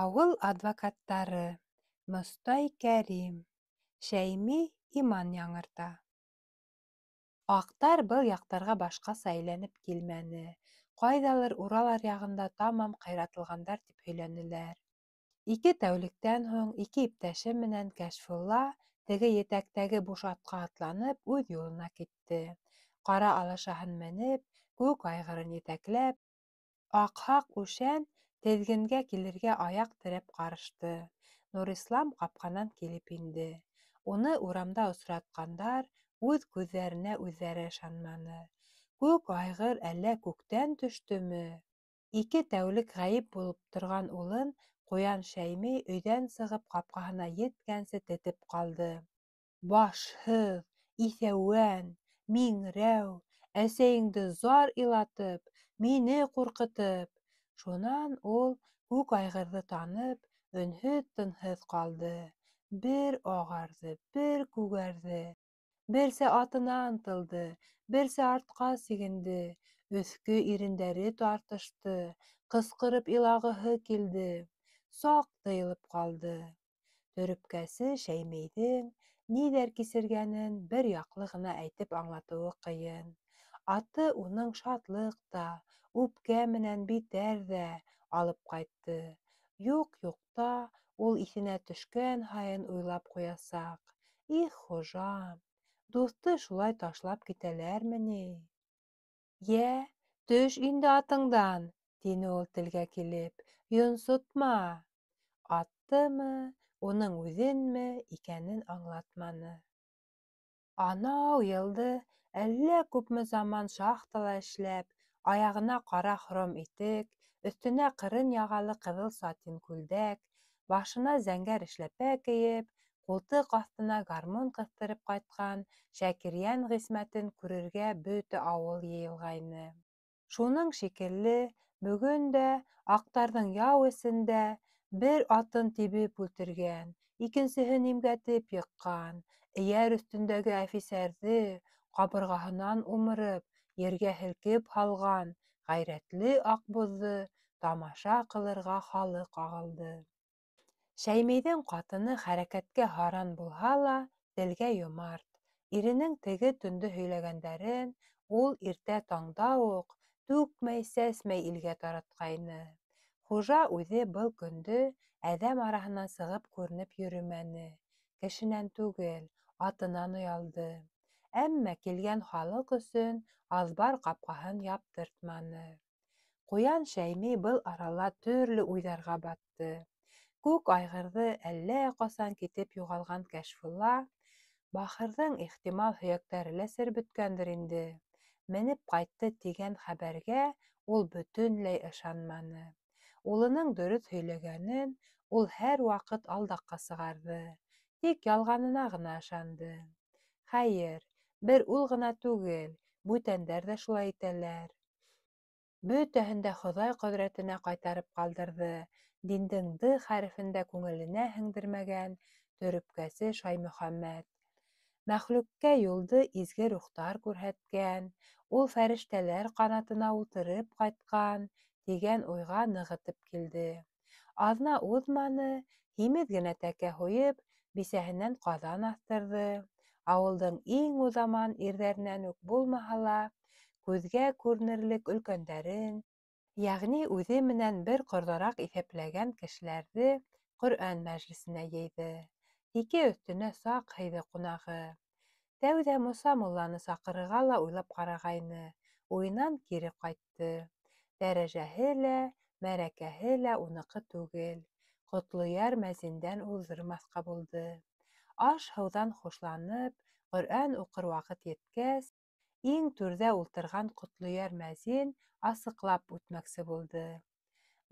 Ауыл адвокаттары Мостай Кәрим. Шәйми иман яңырта. Аҡтар был яҡтарға башҡаса әйләнеп килмәне. Ҡайҙалыр Урал аръяғында тамам ҡыйратылғандар тип һөйләнеләр. Ике тәүлектән һуң ике иптәше менән Кәшфулла теге етәктәге буш атҡа атланып үҙ юлына китте. Ҡара алашаһын менеп, күк айғырын етәкләп, Аҡһаҡ Үшән теҙгенгә килергә аяҡ терәп ҡарышты. Нурислам ҡапҡанан килеп инде. Уны урамда осратҡандар үҙ күҙҙәренә үҙҙәре ышанманы. Күк айғыр әллә күктән төштөмө? Ике тәүлек ғәйеп булып торған улын Ҡуян Шәйми өйҙән сығып ҡапҡаһына еткәнсе тетеп ҡалды. Башһыҙ, иҫәүән, миңрәү, әсәйеңде зар илатып, мине ҡурҡытып. Шунан ул күк айғырҙы танып, өнһөҙ-тынһыҙ ҡалды. Бер ағарҙы, бер күгәрҙе. Берсә атына ынтылды, берсә артҡа сигенде. Өҫкө ирендәре тартышты, ҡысҡырып илағыһы килде. Саҡ тыйылып ҡалды. Төрөпкәсе Шәймейҙең ниҙәр кисергәнен бер яҡлы ғына әйтеп аңлатыуы ҡыйын. Аты уның шатлыҡ та, үпкә менән битәр ҙә алып ҡайтты. Юҡ-юҡта ул иҫенә төшкән һайын уйлап ҡуясаҡ: Их, хужам, дуҫты шулай ташлап китәләрме ни? Йә, төш инде атыңдан, тине ул телгә килеп, йонсотма. Аттымы, уның үҙенме икәнен аңлатманы. Анау йылды әллә күпме заман шахтала эшләп, аяғына ҡара хром итек, өҫтөнә ҡырын яғалы ҡыҙыл сатин күлдәк, башына зәңгәр эшләпә кейеп, ҡултыҡ аҫтына гармун ҡыҫтырып ҡайтҡан Шакирйән Ғисмәтен күрергә бөтә ауыл йыйылғайны. Шуның шикелле бөгөн дә аҡтарҙың яу эсендә бер атын тибеп үлтергән, икенсеһен имгәтеп йыҡҡан, эйәр өҫтөндәге әфисәрҙе ҡабырғаһынан умырып ергә һелкеп һалған ғәйрәтле Аҡбуҙҙы тамаша ҡылырға халыҡ ағылды. Шәймейҙең ҡатыны хәрәкәткә һаран булһа ла, телгә йомарт. Иренең теге төндө һөйләгәндәрен ул иртә таңда уҡ түкмәй-сәсмәй илгә таратҡайны. Хужа үҙе был көндө әҙәм араһына сығып күренеп йөрөмәне. Кешенән түгел, атынан оялды. Әммә килгән халыҡ өсөн аҙбар ҡапҡаһын яптыртманы. Ҡуян Шәйми был арала төрлө уйҙарға батты. Күк айғырҙы әллә ҡасан китеп юғалған Кәшфулла, бахырҙың, ихтимал, һөйәктәре лә сереп бөткәндер инде, менеп ҡайтты тигән хәбәргә ул бөтөнләй ышанманы. Улының дөрөҫ һөйләгәнен ул һәр ваҡыт алдаҡҡа сығарҙы. Тик ялғанына ғына ышанды. Хәйер, бер ул ғына түгел, бүтәндәр ҙә шулай итәләр. Бөтәһен дә Хоҙай ҡөҙрәтенә ҡайтарып ҡалдырҙы диндең «Д» хәрефен дә күңеленә һеңдермәгән төрөпкәсе Шаймөхәммәт. Мәхлүккә юлды изге рухтар күрһәткән, ул фәрештәләр ҡанатына ултырып ҡайтҡан, тигән уйға нығытып килде. Аҙна уҙманы, һимеҙ генә тәкә һуйып, бисәһенән ҡаҙан аҫтырҙы. Ауылдың иң уҙаман ирҙәренән үк булмаһа ла, күҙгә күренерлек өлкәндәрен, йәғни үҙе менән бер ҡорҙараҡ иҫәпләгән кешеләрҙе Ҡөрьән мәжлесенә йыйҙы. Һике өҫтөнә саҡ һыйҙы ҡунағы. Тәүҙә Муса мулланы саҡырырға ла уйлап ҡарағайны, уйынан кире ҡайтты. Дәрәжәһе лә, мәрәкәһе лә уныҡы түгел. Ҡотлояр мәзиндән уҙҙырмаҫҡа булды. Аш-һыуҙан хушланып, Ҡөрьән уҡыр ваҡыт еткәс, иң түрҙә ултырған Ҡотлояр мәзин асыҡлап үтмәксе булды.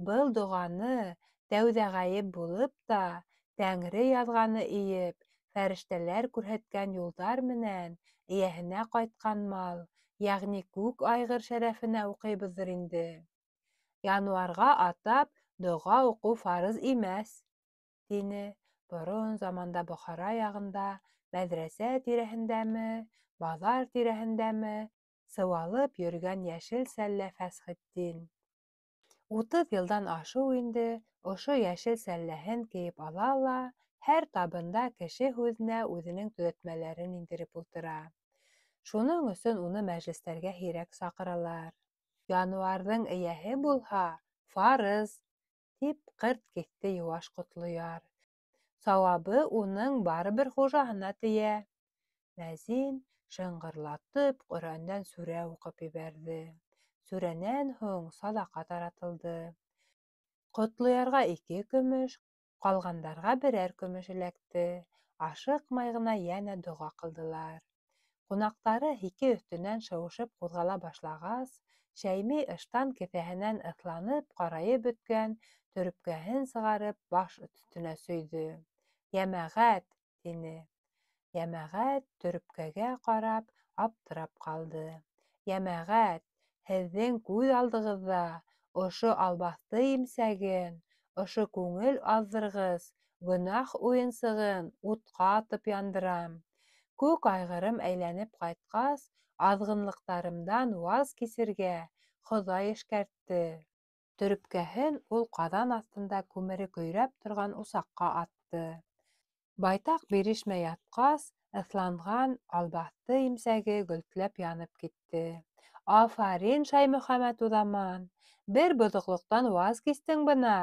Был доғаны тәүҙә ғәйеп булып та, Тәңре яҙғаны ийеп, фәрештәләр күрһәткән юлдар менән эйәһенә ҡайтҡан мал, йәғни күк айғыр шәрәфенә уҡыйбыҙҙыр инде. Януарға атап доға уҡыу фарыз имәс, тине. Борон заманда Бохара яғында мәҙрәсә тирәһендәме, баҙар тирәһендәме сыуалып йөрөгән йәшел сәллә Фәсхетдин. Утыҙ йылдан ашыу инде Ошо йәшел сәлләһен кейеп ала ла һәр табында кеше һүҙенә үҙенең төҙәтмәләрен индереп ултыра. Шуның өсөн уны мәжлестәргә һирәк саҡыралар. Януарҙың эйәһе булһа, фарыз, тип ҡырт киҫте йыуаш Ҡотлояр. Сауабы уның барыбер хужаһына тейә. Мәзин шыңғырлатып Ҡөрьәндән сүрә уҡып ебәрҙе. Сүрәнән һуң саҙаҡа таратылды. Ҡотлоярға ике көмөш, ҡалғандарға берәр көмөш эләкте. Ашыҡмай ғына йәнә доға ҡылдылар. Ҡунаҡтары һике өҫтөнән шыуышып ҡуҙғала башлағас, Шәйми ыштан кеҫәһенән ыҫланып ҡарайып бөткән төрөпкәһен сығарып баш өҫтөнә сөйҙө. Йәмәғәт, тине. Йәмәғәт төрөпкәгә ҡарап аптырап ҡалды. Йәмәғәт, һеҙҙең күҙ алдығыҙҙа ошо албаҫты имсәген, ошо күңел аҙҙырғыс гонаһ уйынсығын утҡа атып яндырам. Күк айғырым әйләнеп ҡайтҡас, аҙғынлыҡтарымдан ваз кисергә Хоҙай эшкәртте. Төрөпкәһен ул ҡаҙан аҫтында күмере көйрәп торған усаҡҡа атты. Байтаҡ бирешмәй ятҡас, ыҫланған албаҫты имсәге гөлтләп янып китте. Афарин, Шаймөхәмәт Уҙаман! Бер боҙоҡлоҡтан ваз кистең бына!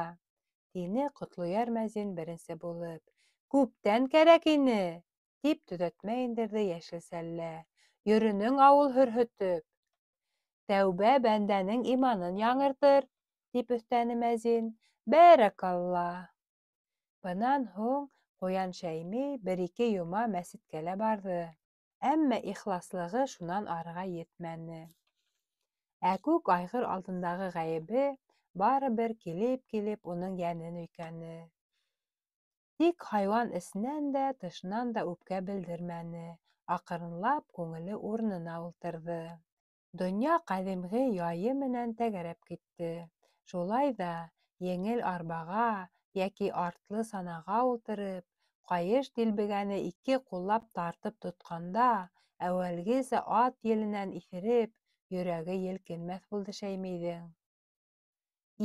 Тине Ҡотлояр мәзин беренсе булып. Күптән кәрәк ине! Тип төҙәтмә индерҙе йәшел сәллә. Йөрөнөң ауыл һөрһөтөп. Тәүбә бәндәнең иманын яңыртыр, тип өҫтәне мәзин. Бәрәкалла! Бынан һуң Ҡуян Шәйми бер-ике йома мәсеткә лә барҙы. Әммә ихласлығы шунан арыға етмәне. Ә күк айғыр алдындағы ғәйебе барыбер килеп-килеп уның йәнен өйкәне. Тик хайуан эсенән дә, тышынан да үпкә белдермәне, аҡрынлап күңеле урынына ултырҙы. Донъя ҡәҙимге яйы менән тәгәрәп китте. Шулай ҙа еңел арбаға йәки артлы санаға ултырып, ҡайыш дилбегәне ике ҡуллап тартып тотҡанда, әүәлгесә ат еленән иҫереп, йөрәге елкенмәҫ булды Шәймиҙең.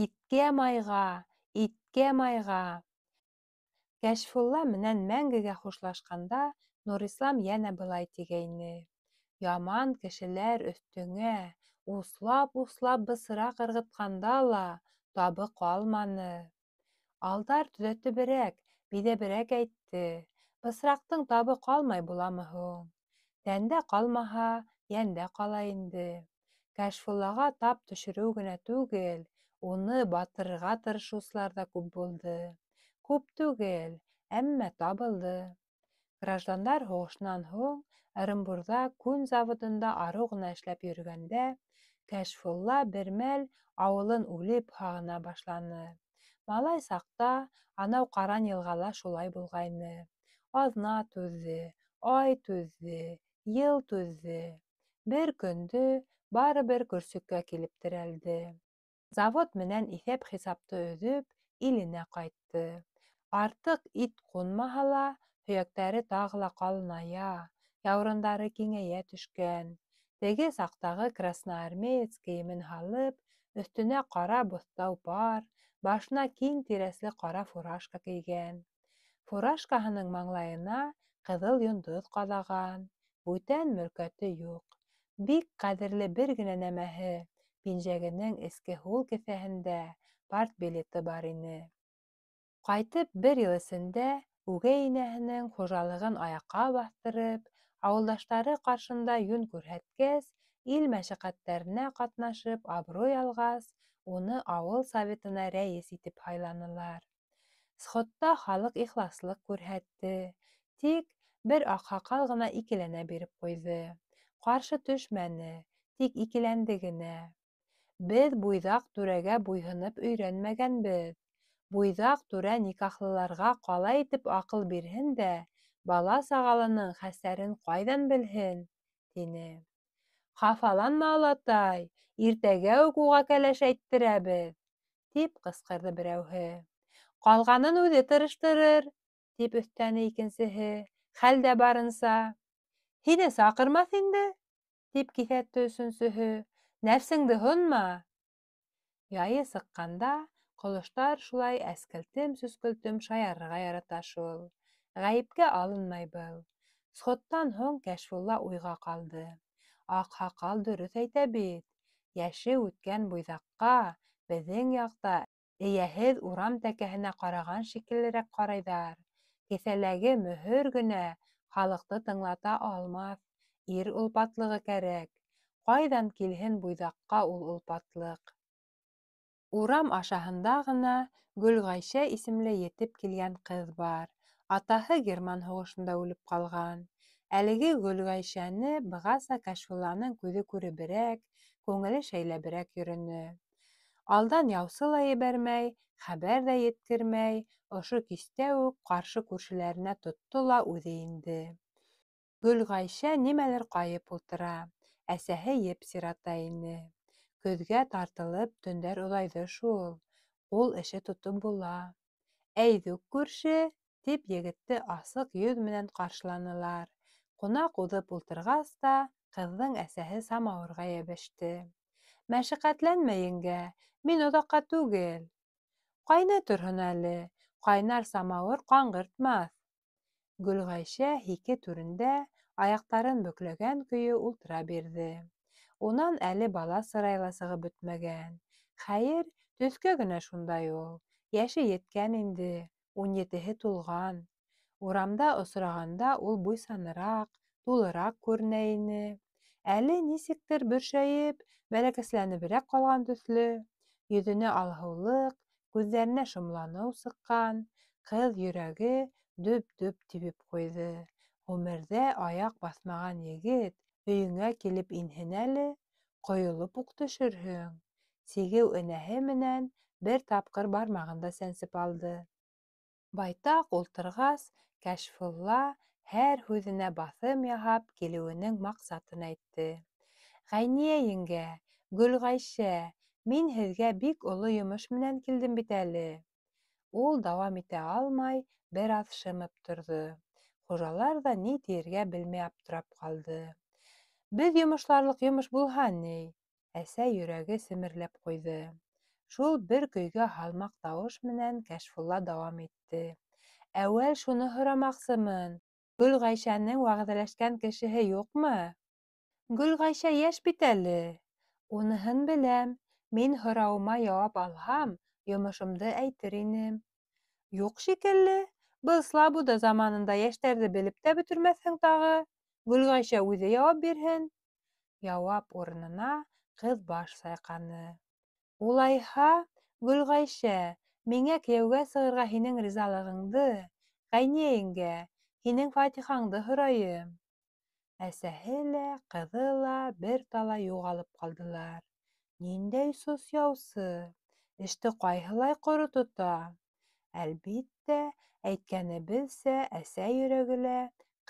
Иткә майға, иткә майға! Кәшфулла менән мәңгегә хушлашҡанда Нурислам йәнә былай тигәйне: Яман кешеләр өҫтөңә услап-услап бысраҡ ырғытҡанда ла табы ҡалманы. Алдар төҙәтеберәк, биҙәберәк әйтте: Бысраҡтың табы ҡалмай буламы һуң? Тәндә ҡалмаһа, йәндә ҡала инде. Кәшфуллаға тап төшөрөү генә түгел, уны батырырға тырышыусылар ҙа күп булды. Күп түгел, әммә табылды. Граждандар һуғышынан һуң Ырымбурҙа күн заводында арыу ғына эшләп йөрөгәндә, Кәшфулла бер мәл ауылын үлеп һағына башланы. Малай саҡта анау Ҡаран йылғала шулай булғайны. Аҙна түҙҙе, ай түҙҙе, йыл түҙҙе. Бер көндө барыбер көрсөккә килеп терәлде. Завод менән иҫәп-хисапты өҙөп, иленә ҡайтты. Артыҡ ит ҡунмаһа ла, һөйәктәре тағы ла ҡалыная, яурындары киңәйә төшкән. Теге саҡтағы красноармеец кейемен һалып, өҫтөнә ҡара боҫтау пар, башына киң тирәсле ҡара фуражка кейгән. Фуражкаһының маңлайына ҡыҙыл йондоҙ ҡаҙаған. Бүтән мөлкәте юҡ. Бик ҡәҙерле бер генә нәмәһе пинжәгенең эске һул кеҫәһендә партбилеты бар ине. Ҡайтып бер йыл эсендә үгәй инәһенең хужалығын аяҡҡа баҫтырып, ауылдаштары ҡаршында йүн күрһәткәс, ил мәшәҡәттәренә ҡатнашып абруй алғас, уны ауыл советына рәйес итеп һайланылар. Сходта халыҡ ихласлыҡ күрһәтте, тик бер аҡһаҡал ғына икеләнә биреп ҡуйҙы. Ҡаршы төшмәне, тик икеләнде генә. Беҙ буйҙаҡ түрәгә буйһынып өйрәнмәгәнбеҙ. Буйҙаҡ түрә никахлыларға ҡалай итеп аҡыл бирһен дә, бала-сағалының хәстәрен ҡайҙан белһен, тине. Хафаланма, олатай, иртәгә үк уға кәләш әйттерәбеҙ, тип ҡысҡырҙы берәүһе. Ҡалғанын үҙе тырыштырыр, тип өҫтәне икенсеһе, хәлдә барынса. Һине саҡырмаҫ инде, тип киҫәтте өсөнсөһө. Нәфсеңде һонма. Яйы сыҡҡанда Ҡолоштар шулай әскелтем-сөскөлтөм шаярырға ярата шул. Ғәйепкә алынмай был. Сходтан һуң Кәшфулла уйға ҡалды. Аҡһаҡал дөрөҫ әйтә бит. Йәше үткән буйҙаҡҡа беҙҙең яҡта эйәһеҙ урам тәкәһенә ҡараған шикеллерәк ҡарайҙар. Кеҫәләге мөһөр генә халыҡты тыңлата алмаҫ. Ир олпатлығы кәрәк. Ҡайҙан килһен буйҙаҡҡа ул олпатлыҡ? Урам ашаһында ғына Гөлғәйшә исемле етеп килгән ҡыҙ бар. Атаһы герман һуғышында үлеп ҡалған. Әлеге Гөлғәйшәне бығаса Кәшфулланың күҙе күреберәк, күңеле шәйләберәк йөрөнө. Алдан яусы ла ебәрмәй, хәбәр ҙә еткермәй, ошо кистә үк ҡаршы күршеләренә тотто ла үҙе инде. Гөлғәйшә нимәлер ҡайып ултыра, әсәһе еп сирата ине. Көҙгә тартылып төндәр оҙайҙы шул, ҡул эше тотоп була. Әйҙүк, күрше, тип егетте асыҡ йөҙ менән ҡаршыланылар. Ҡунаҡ уҙып ултырғас та, ҡыҙҙың әсәһе самауырға йәбеште. Мәшәҡәтләнмә, еңгә, мин оҙаҡҡа түгел. Ҡайнай торһон әле, ҡайнар самауыр ҡаңғыртмаҫ. Гөлғәйшә һике түрендә аяҡтарын бөкләгән көйө ултыра бирҙе. Унан әле бала сырайы ла сығып бөтмәгән. Хәйер, төҫкә генә шундай ул. Йәше еткән инде, ун етеһе тулған. Урамда осрағанда ул буйсаныраҡ, тулыраҡ күренә ине. Әле нисектер бөршәйеп, бәләкәсләнеберәк ҡалған төҫлө. Йөҙөнә алһыулыҡ, күҙҙәренә шомланыу сыҡҡан. Ҡыҙ йөрәге дөп-дөп тибеп ҡуйҙы. Ғүмерҙә аяҡ баҫмаған егет өйөңә килеп инһен әле, ҡойолоп уҡ төшөрһөң. Сигеү энәһе менән бер тапҡыр бармағын да сәнсеп алды. Байтаҡ ултырғас, Кәшфулла һәр һүҙенә баҫым яһап килеүенең маҡсатын әйтте. Ғәйниә еңгә, Гөлғәйшә, мин һеҙгә бик оло йомош менән килдем бит әле. Ул дауам итә алмай, бер аҙ шымып торҙо. Хужалар ҙа ни тиергә белмәй аптырап ҡалды. Беҙ йомошларлыҡ йомош булһа ни? Әсә йөрәге семерләп ҡуйҙы. Шул бер көйгә һалмаҡ тауыш менән Кәшфулла дауам итте. Әүәл шуны һорамаҡсымын. Гөлғәйшәнең вәғәҙәләшкән кешеһе юҡмы? Гөлғәйшә йәш бит әле. Уныһын беләм. Мин һорауыма яуап алһам, йомошомдо әйтер инем. Юҡ шикелле. Был слабуда заманында йәштәрҙе белеп тә бөтөрмәҫһең тағы. Гөлғәйшә үҙе яуап бирһен. Яуап урынына ҡыҙ баш сайҡаны. Улайһа, Гөлғәйшә, миңә кейәүгә сығырға һинең ризалығыңды, Ғәйниә еңгә, һинең фатихаңды һорайым. Әсәһе лә, ҡыҙы ла бер талай юғалып ҡалдылар. Ниндәй сос яусы! Эште ҡайһылай ҡоро тота! Әлбиттә, әйткәнебеҙсә, әсә йөрәге лә,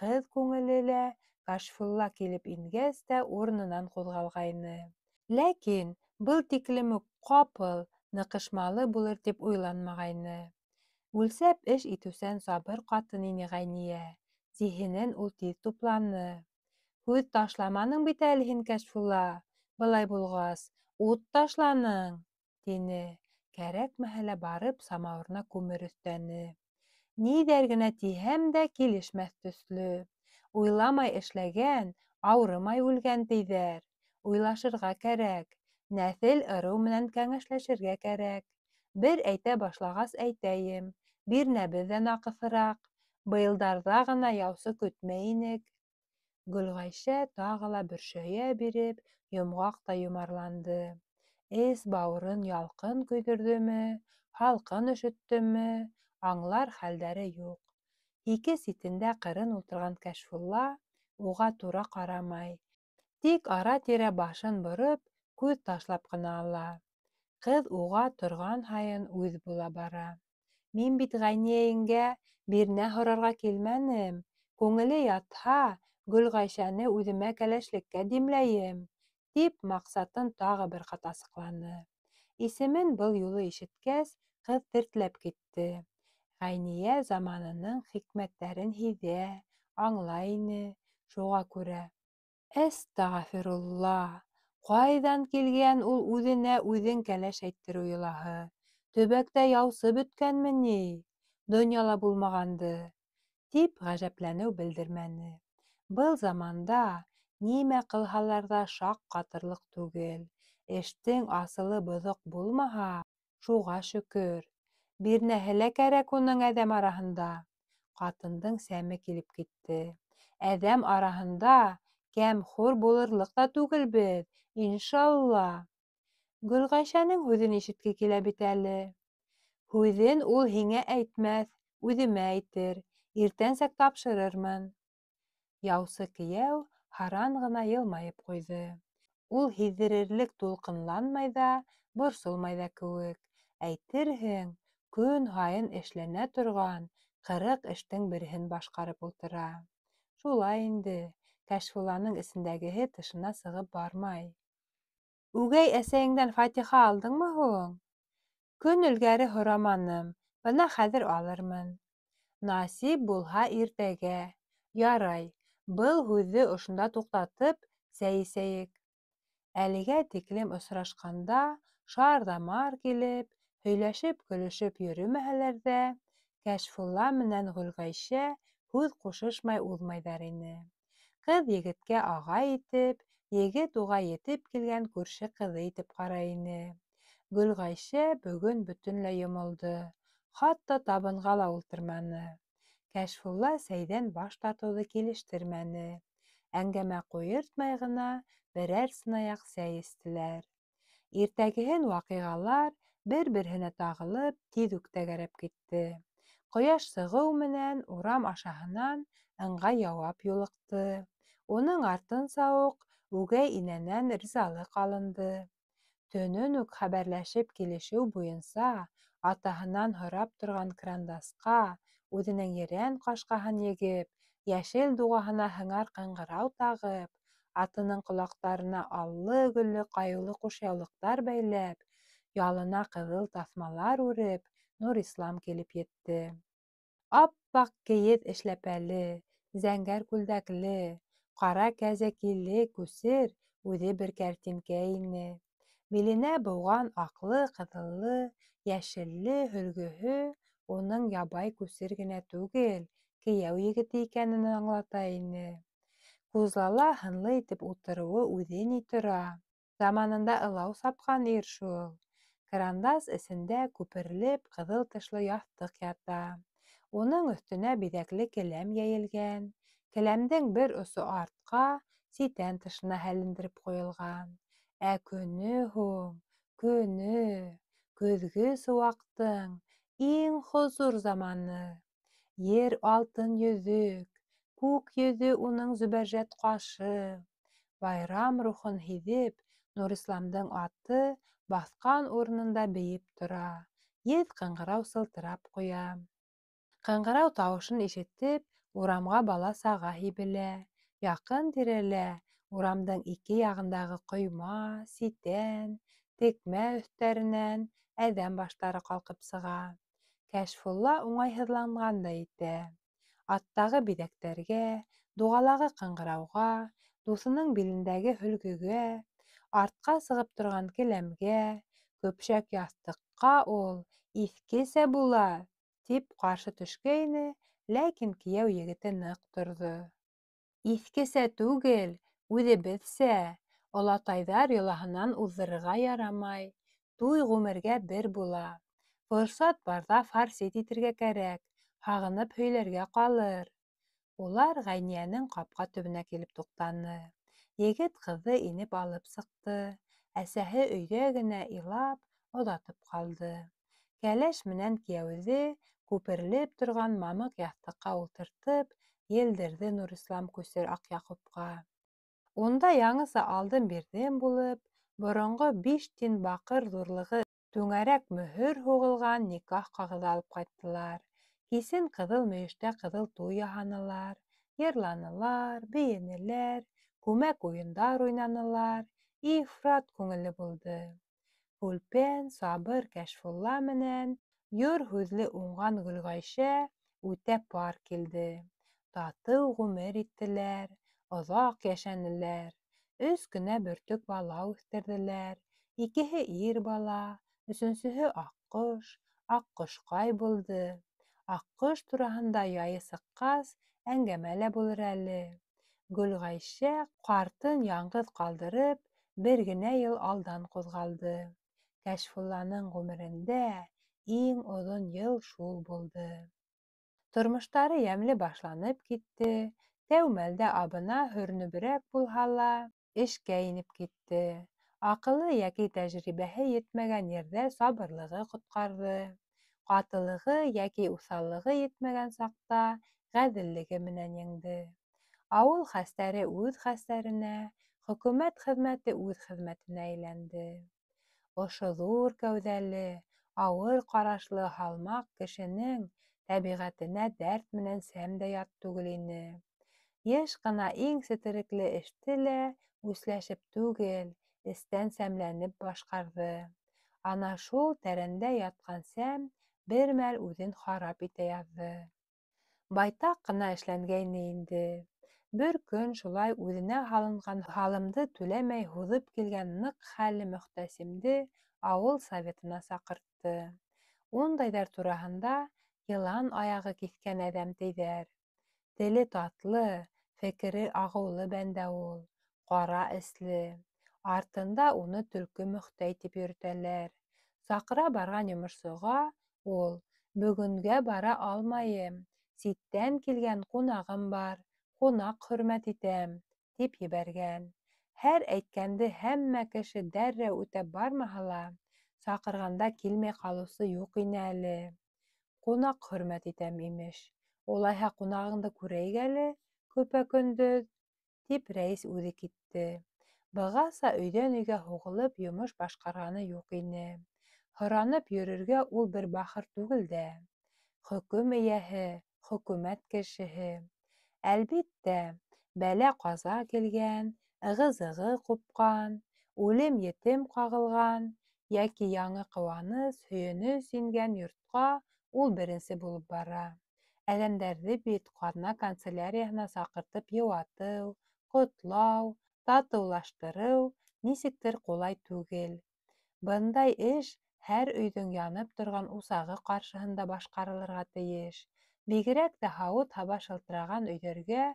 ҡыҙ күңеле лә Кашфулла килеп ингәс тә урынынан ҡуҙғалғайны. Ләкин был тиклем үк ҡапыл, ныҡышмалы булыр тип уйланмағайны. Үлсәп эш итеүсән сабыр ҡатын ине Ғәйниә. Зиһенен ул тиҙ тупланы. Һүҙ ташламаның бит әле һин, Кәшфулла, былай булғас, ут ташланың, тине. Кәрәкмәһә лә барып самауырына күмер өҫтәне. Ниҙәр генә тиһәм дә килешмәҫ төҫлө. Уйламай эшләгән, ауырымай үлгән тиҙәр. Уйлашырға кәрәк. Нәҫел-ырыу менән кәңәшләшергә кәрәк. Бер әйтә башлағас әйтәйем, бирнәбеҙ ҙә наҡыҫыраҡ. Быйылдарҙа ғына яусы көтмәй инек. Гөлғәйшә тағы ла бөршәйә биреп, йомғаҡ та йомарланды. Эс-бауырын ялҡын көйҙөрҙөмө, һалҡын өшөттөмө, аңлар хәлдәре юҡ. Һике ситендә ҡырын ултырған Кәшфулла уға тура ҡарамай. Тик ара-тирә башын бороп, күҙ ташлап ҡына ала. Ҡыҙ уға торған һайын үҙ була бара. Мин бит Ғәйниә еңгә бирнә һорарға килмәнем. Күңеле ятһа, Гөлғәйшәне үҙемә кәләшлеккә димләйем, тип маҡсатын тағы бер ҡат асыҡланы. Исемен был юлы ишеткәс, ҡыҙ тертләп китте. Ғәйниә заманының хикмәттәрен һиҙә, аңлай ине, шуға күрә: Әстәғәфирулла! Ҡайҙан килгән ул үҙенә үҙең кәләш әйттереү йолаһы? Төбәктә яусы бөткәнме ни? Донъяла булмағанды, тип ғәжәпләнеү белдермәне. Был заманда нимә ҡылһалар ҙа шаҡ ҡатырлыҡ түгел. Эштең асылы боҙоҡ булмаһа, шуға шөкөр. Бирнәһе лә кәрәк уның әҙәм араһында. Ҡатындың сәме килеп китте. Әҙәм араһында кәм-хур булырлыҡ та түгелбеҙ, иншалла. Гөлғәйшәнең һүҙен ишетке килә бит әле. Һүҙен ул һиңә әйтмәҫ, үҙемә әйтер. Иртәнсәк тапшырырмын. Яусы кейәү һаран ғына йылмайып ҡуйҙы. Ул һиҙҙерерлек тулҡынланмай ҙа, борсолмай ҙа кеүек. Әйтерһең, көн һайын эшләнә торған 40 эштең береһен башҡарып ултыра. Шулай инде, Кәшфулланың эсендәгеһе тышына сығып бармай. Үгәй әсәйеңдән фатиха алдыңмы һуң? Көн элгәре һораманым, бына хәҙер алырмын. Насип булһа иртәгә. Ярай, был һүҙҙе ошонда туҡтатып, сәй эсәйек. Әлегә тиклем осрашҡанда шар ҙа мар килеп, һөйләшеп-көлөшөп йөрөмәһәләр ҙә, Кәшфулла менән Гөлғәйшә һүҙ ҡушышмай уҙмайҙар ине. Ҡыҙ егеткә ағай итеп, егет уға етеп килгән күрше ҡыҙы итеп ҡарай ине. Гөлғәйшә бөгөн бөтөнләй йомолдо, хатта табынға ла ултырманы. Кәшфулла сәйҙән баш тартыуҙы килештермәне. Әңгәмә ҡуйыртмай ғына берәр сынаяҡ сәй эстеләр. Иртәгеһен ваҡиғалар бер-береһенә тағылып, тиҙ үк тәгәрәп китте. Ҡояш сығыу менән урам ашаһынан ыңғай яуап юлыҡты. Уның артынса уҡ үгәй инәнән ризалыҡ алынды. Төнөн үк хәбәрләшеп килешеү буйынса атаһынан һорап торған кырандасҡа үҙенең ерән ҡашҡаһын егеп, йәшел дуғаһына һыңар ҡыңғырау тағып, атының ҡолаҡтарына аллы-гөллө ҡайыулы ҡушъяулыҡтар бәйләп, ялына ҡыҙыл таҫмалар үреп, Нурислам килеп етте. Ап-аҡ кейеҙ эшләпәле, зәңгәр күлдәкле, ҡара кәзәкиле күсер үҙе бер кәртинкә ине. Биленә быуған аҡлы-ҡыҙыллы, йәшелле һөлгөһө уның ябай күсер генә түгел, кейәү егете икәнен аңлата ине. Кузлала һынлы итеп ултырыуы үҙе ни тора! Заманында ылау сапҡан ир шул. Кырандас эсендә күперелеп ҡыҙыл тышлы яҫтыҡ ята. Уның өҫтөнә биҙәкле келәм йәйелгән. Келәмдең бер осо артҡа, ситән тышына һәлендереп ҡуйылған. Ә көнө һуң, көнө, көҙгө сыуаҡтың иң хозур заманы. Ер алтын йөҙөк, күк йөҙө уның зөбәржәт ҡашы. Байрам рухын һиҙеп, Нурисламдың аты баҫҡан урынында бейеп тора, еҙ ҡыңғырау сылтырап ҡуя. Ҡыңғырау тауышын ишетеп, урамға бала-саға һибелә. Яҡын тирәлә урамдың ике яғындағы ҡойма, ситән, текмә өҫтәренән әҙәм баштары ҡалҡып сыға. Кәшфулла уңайһыҙланғандай итә. Аттағы биҙәктәргә, дуғалағы ҡыңғырауға, дуҫының билендәге һөлгөгә, артҡа сығып торған келәмгә, көпшәк яҫтыҡҡа ул иҫкесә була, тип ҡаршы төшкәйне, ләкин кейәү егете ныҡ торҙо. Иҫкесә түгел, үҙебеҙсә, олатайҙар йолаһынан уҙҙырырға ярамай. Туй ғүмергә бер була. Форсат барҙа фарсит итергә кәрәк, һағынып һөйләргә ҡалыр. Улар Ғәйниәнең ҡапҡа төбөнә килеп туҡтаны. Егет ҡыҙҙы инеп алып сыҡты. Әсәһе өйҙә генә илап, оҙатып ҡалды. Кәләш менән кейәүҙе күперелеп торған мамыҡ яҫтыҡҡа ултыртып, елдерҙе Нурислам күсер Аҡъяҡупҡа. Унда яңыса алдым-бирҙем булып, боронғо 5 тин баҡыр ҙурлығы түңәрәк мөһөр һуғылған никах ҡағыҙы алып ҡайттылар. Кисен ҡыҙыл мөйөштә ҡыҙыл туй яһанылар, йырланылар, бейенеләр, күмәк уйындар уйнанылар. Ифрат күңелле булды. Һүлпән, сабыр Кәшфулла менән йор һүҙле уңған Гөлғәйшә үтә пар килде. Татыу ғүмер иттеләр, оҙаҡ йәшәнеләр. 3 кенә бөртөк бала үҫтерҙеләр. 2-һе ир бала, 3-сөһө аҡҡош. Аҡҡош, Аҡҡошҡай булды. Аҡҡош тураһында яйы сыҡҡас, әңгәмә лә булыр әле. Гөлғәйшә ҡартын яңғыҙ ҡалдырып, бер генә йыл алдан ҡуҙғалды. Кәшфулланың ғүмерендә иң оҙон йыл шул булды. Тормоштары йәмле башланып китте, тәү мәлдә абына-һөрөнөбөрәк булһа ла, эшкә инеп китте. Аҡылы йәки тәжрибәһе етмәгән ерҙә сабырлығы ҡотҡарҙы. Ҡатылығы йәки уҫаллығы етмәгән саҡта ғәҙеллеге менән еңде. Ауыл хәстәре үҙ хәстәренә, хөкүмәт хеҙмәте үҙ хеҙмәтенә әйләнде. Ошо ҙур кәүҙәле, ауыр ҡарашлы һалмаҡ кешенең тәбиғәтенә дәрт менән сәм дә ят түгел ине. Йыш ҡына иң сетерекле эште лә үсләшеп түгел, эстән сәмләнеп башҡарҙы. Ана шул тәрәндә ятҡан сәм бер мәл үҙен харап итә яҙҙы. Байтаҡ ҡына эшләнгәйне инде. Бер көн шулай үҙенә һалынған һалымды түләмәй һуҙып килгән ныҡ хәлле Мөхтәсимде ауыл советына саҡыртты. Ундайҙар тураһында йылан аяғы киҫкән әҙәм тиҙәр. Теле татлы, фекере ағыулы бәндә ул, ҡара эсле. Артында уны төлкө Мөхтәй тип йөрөтәләр. Саҡыра барған йомошсоға ул: "Бөгөнгә бара алмайым, ситтән килгән ҡунағым бар, ҡунаҡ хөрмәт итәм", тип ебәргән. Һәр әйткәнде һәммә кеше дәррәү үтәп бармаһа ла, саҡырғанда килмәй ҡалыусы юҡ ине әле. Ҡунаҡ хөрмәт итәм, имеш. Улайһа ҡунағыңды күрәйек әле, көпә-көндөҙ, тип рәйес үҙе китте. Бығаса өйҙән өйгә һуғылып йомош башҡарғаны юҡ ине. Һоранып йөрөргә ул бер бахыр түгел дә. Хөкөм эйәһе, хөкүмәт кешеһе. Әлбиттә, бәлә-ҡаза килгән, ығы-зығы ҡупҡан, үлем-етем ҡағылған йәки яңы ҡыуаныс, һөйөнөс ингән йортҡа ул беренсе булып бара. Әҙәмдәрҙе бит ҡаҙна канцелярияһына саҡыртып йыуатыу, ҡотлау, татыулаштырыу нисектер ҡулай түгел. Бындай эш һәр өйҙөң янып торған усағы ҡаршыһында башҡарылырға тейеш. Бигерәк тә һауыт-һаба шылтыраған өйҙәргә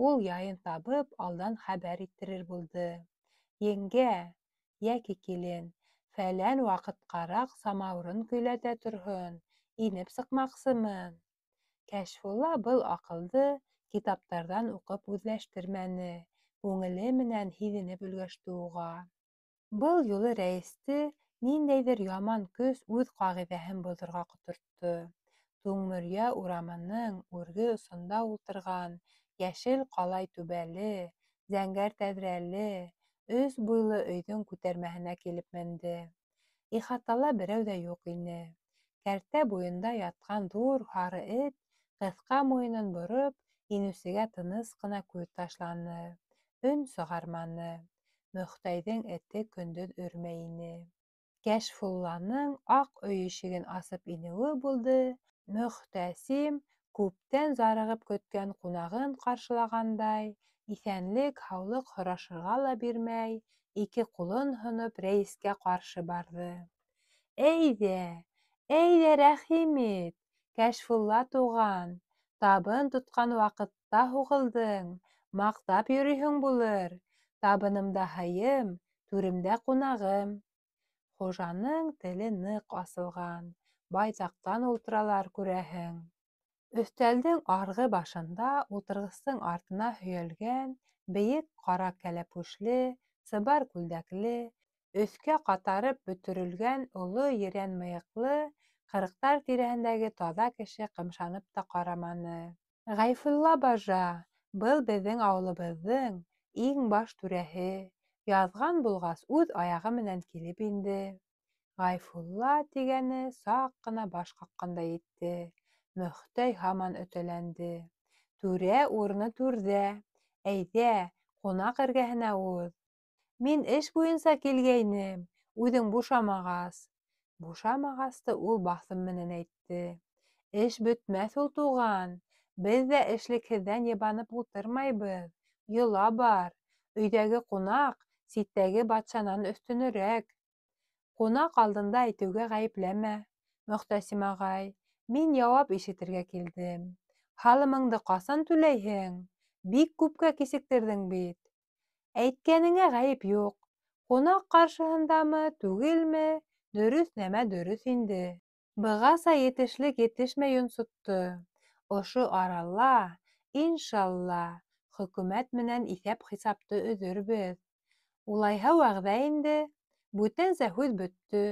ул яйын табып алдан хәбәр иттерер булды. Еңгә йәки килен, фәлән ваҡытҡараҡ самаурын көйләтә торһон, инеп сыҡмаҡсымын. Кәшфулла был аҡылды китаптарҙан уҡып үҙләштермәне, күңеле менән һиҙенеп өлгәште уға. Был юлы рәйесте ниндәйҙер яман көс үҙ ҡағиҙәһен боҙорға ҡотортто. Туңмөрйә урамының үрге осонда ултырған йәшел ҡалай түбәле, зәңгәр тәҙрәле, өс буйлы өйҙөң күтәрмәһенә килеп менде. Ихатала берәү ҙә юҡ ине. Кәртә буйында ятҡан ҙур һары эт, ҡыҫҡа муйынын бороп, инеүсегә тыныс ҡына күҙ ташланы, өн сығарманы. Мөхтәйҙең эте көндөҙ өрмәй ине. Кәшфулланың аҡ өй ишеген асып инеүе булды, Мөхтәсим, күптән зарығып көткән ҡунағын ҡаршылағандай, иҫәнлек-һаулыҡ һорашырға ла бирмәй, ике ҡулын һоноп рәйескә ҡаршы барҙы. Әйҙә, әйҙә, рәхим ит, Кәшфулла туған, табын тотҡан ваҡытта һуғылдың, маҡтап йөрөйһөң булыр, табынымда һыйым, түремдә ҡунағым. Хужаның теле ныҡ асылған, байтаҡтан ултыралар, күрәһең. Өҫтәлдең арғы башында ултырғыстың артына һөйәлгән бейек ҡара кәләпүшле, сыбар күлдәкле, өҫкә ҡатарып бөтөрөлгән оло ерән мыйыҡлы, ҡырыҡтар тирәһендәге таҙа кеше ҡымшанып та ҡараманы. Ғәйфулла бажа, был беҙҙең ауылыбыҙҙың иң баш түрәһе, яҙған булғас, үҙ аяғы менән килеп инде. Ғәйфулла тигәне саҡ ҡына баш ҡаҡҡандай итте. Мөхтәй һаман өтәләнде. Түрә урыны түрҙә. Әйҙә, ҡунаҡ эргәһенә уҙ. Мин эш буйынса килгәйнем, үҙең бушамағас. Бушамағасты ул баҫым менән әйтте. Эш бөтмәҫ ул, туған. Беҙ ҙә эшлекһеҙҙән йыбанып ултырмайбыҙ. Йола бар. Өйҙәге ҡунаҡ ситтәге батшанан өҫтөнөрәк. Ҡунаҡ алдында әйтеүгә ғәйепләмә. Мөхтәсим ағай, мин яуап ишетергә килдем. Һалымыңды ҡасан түләйһең? Бик күпкә кисектерҙең бит. Әйткәнеңә ғәйеп юҡ. Ҡунаҡ ҡаршыһындамы, түгелме, дөрөҫ нәмә дөрөҫ инде. Бығаса етешлек етешмәй йонсотто. Ошо арала, иншалла, хөкүмәт менән иҫәп-хисапты өҙөрбөҙ. Улайһа вәғәҙә инде. Бүтәнсә һүҙ бөттө.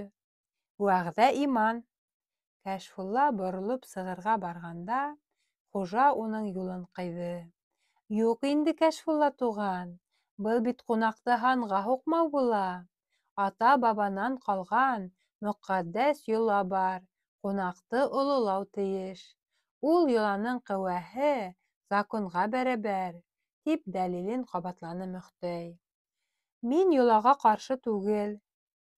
Вәғәҙә иман. Кәшфулла боролоп сығырға барғанда, хужа уның юлын ҡыйҙы. Юҡ инде, Кәшфулла туған, был бит ҡунаҡты һанға һуҡмау була. Ата-бабанан ҡалған мөҡәддәс йола бар, ҡунаҡты ололау тейеш. Ул йоланың ҡеүәһе законға бәрәбәр, тип дәлилен ҡабатланы Мөхтәй. Мин йолаға ҡаршы түгел.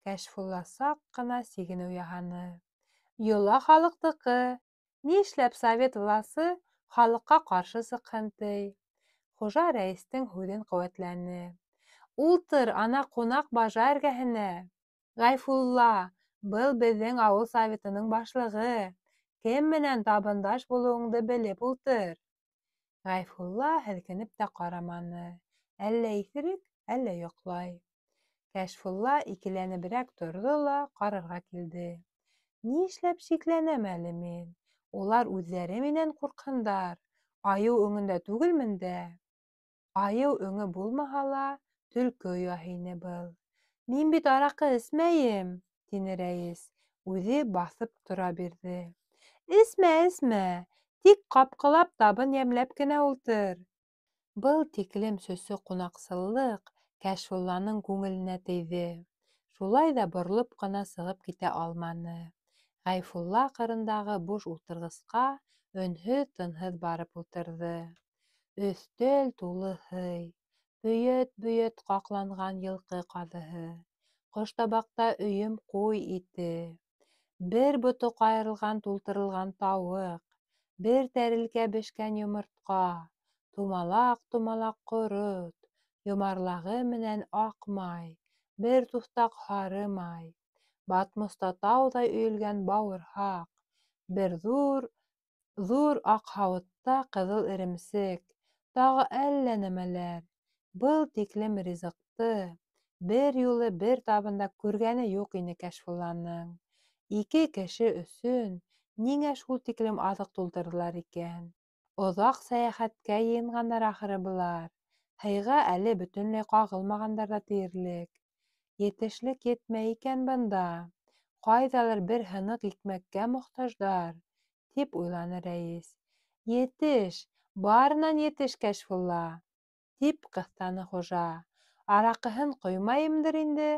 Кәшфулла саҡ ҡына сигенеү яһаны. Йола халыҡтыҡы. Ни эшләп совет власы халыҡҡа ҡаршы сыҡһын ти? Хужа рәйестең һүҙен ҡеүәтләне. Ултыр, ана ҡунаҡ бажа эргәһенә. Ғәйфулла, был беҙҙең ауыл советының башлығы. Кем менән табындаш булыуыңды белеп ултыр. Ғәйфулла һелкенеп тә ҡараманы. Әллә иҫерек, әллә йоҡлай. Кәшфулла икеләнеберәк торҙо ла ҡарарға килде. Ни эшләп шикләнәм әле мин? Улар үҙҙәре минән ҡурҡһындар. Айыу өңөндә түгелмен дә. Айыу өңө булмаһа ла, төлкө ояһы ине был. Мин бит араҡы эсмәйем, тине рәйес. Үҙе баҫып тора бирҙе. Эсмә, эсмә, тик ҡапҡылап табын йәмләп кенә ултыр. Был тиклем сөсө ҡунаҡсыллыҡ Кәшфулланың күңеленә тейҙе. Шулай ҙа боролоп ҡына сығып китә алманы. Ғәйфулла ҡырындағы буш ултырғысҡа өнһөҙ-тынһыҙ барып ултырҙы. Өҫтәл тулы һый, бөйәт-бөйәт ҡаҡланған йылҡы ҡаҙыһы, ҡоштабаҡта өйөм ҡуй ите, бер бото ҡайырылған тултырылған тауыҡ, бер тәрилкә бешкән йомортҡа, тумалаҡ-тумалаҡ ҡорот, йомарлағы менән аҡ май, бер туҫтаҡ һары май, батмуста тауҙай өйөлгән бауырһаҡ, бер ҙур ҙур аҡ һауытта ҡыҙыл эремсек, тағы әллә нәмәләр. Был тиклем ризыҡты бер юлы бер табында күргәне юҡ ине Кәшфулланың. Ике кеше өсөн ниңә шул тиклем аҙыҡ тултырҙылар икән? Оҙаҡ сәйәхәткә йыйынғандар ахыры былар. Һыйға әле бөтөнләй ҡағылмағандар ҙа тиерлек. Етешлек етмәй икән бында. Ҡайҙалыр бер һыныҡ икмәккә мохтаждар, тип уйланы рәйес. Етеш, барынан етеш, Кәшфулла, тип ҡыҫтаны хужа. Араҡыһын ҡоймайымдыр инде.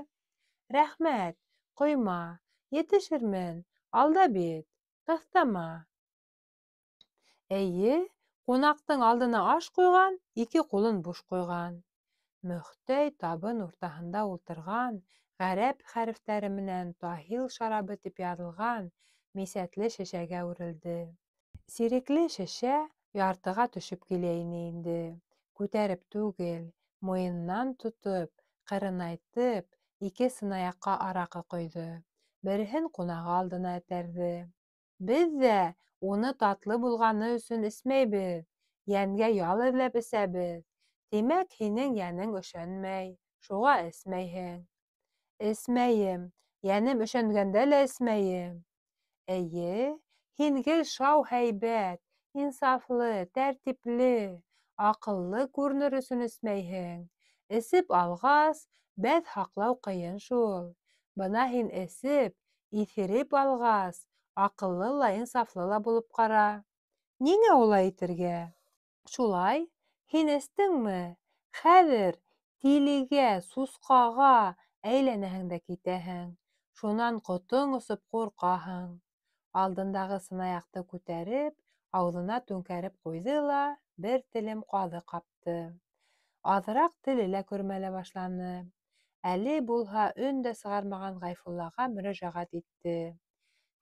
Рәхмәт, ҡойма, етешермен, алда бит, ҡыҫтама. Эйе, ҡунаҡтың алдына аш ҡуйған, ике ҡулын буш ҡуйған. Мөхтәй табын уртаһында ултырған ғәрәп хәрефтәре менән «Таһил шарабы» тип яҙылған мисәтле шешәгә үрелде. Сирекле шешә яртыға төшөп килә ине инде. Күтәреп түгел, муйынынан тотоп, ҡырынайтып, ике сынаяҡҡа араҡы ҡойҙо. Береһен ҡунағы алдына этәрҙе. Беҙ ҙә уны татлы булғаны өсөн эсмәйбеҙ, йәнгә ял эҙләп эсәбеҙ. Тимәк, һинең йәнең өшәнмәй, шуға эсмәйһең. Эсмәйем, йәнем өшәнгәндә лә эсмәйем. Эйе, һин гел шау һәйбәт, инсафлы, тәртипле, аҡыллы күренер өсөн эсмәйһең. Эсеп алғас, бәҙ һаҡлау ҡыйын шул. Бына һин эсеп, иҫереп алғас, аҡыллы ла, инсафлы ла булып ҡара. Ниңә улай итергә? Шулай, һин эстеңме? Хәҙер тилегә, сусҡаға әйләнәһең дә китәһең. Шунан ҡотоң осоп ҡурҡаһың. Алдындағы сынаяҡты күтәреп, ауыҙына түңкәреп ҡуйҙы ла бер телем ҡаҙы ҡапты. Аҙыраҡ теле лә көрмәлә башланы. Әле булһа өн дә сығармаған Ғәйфуллаға мөрәжәғәт итте.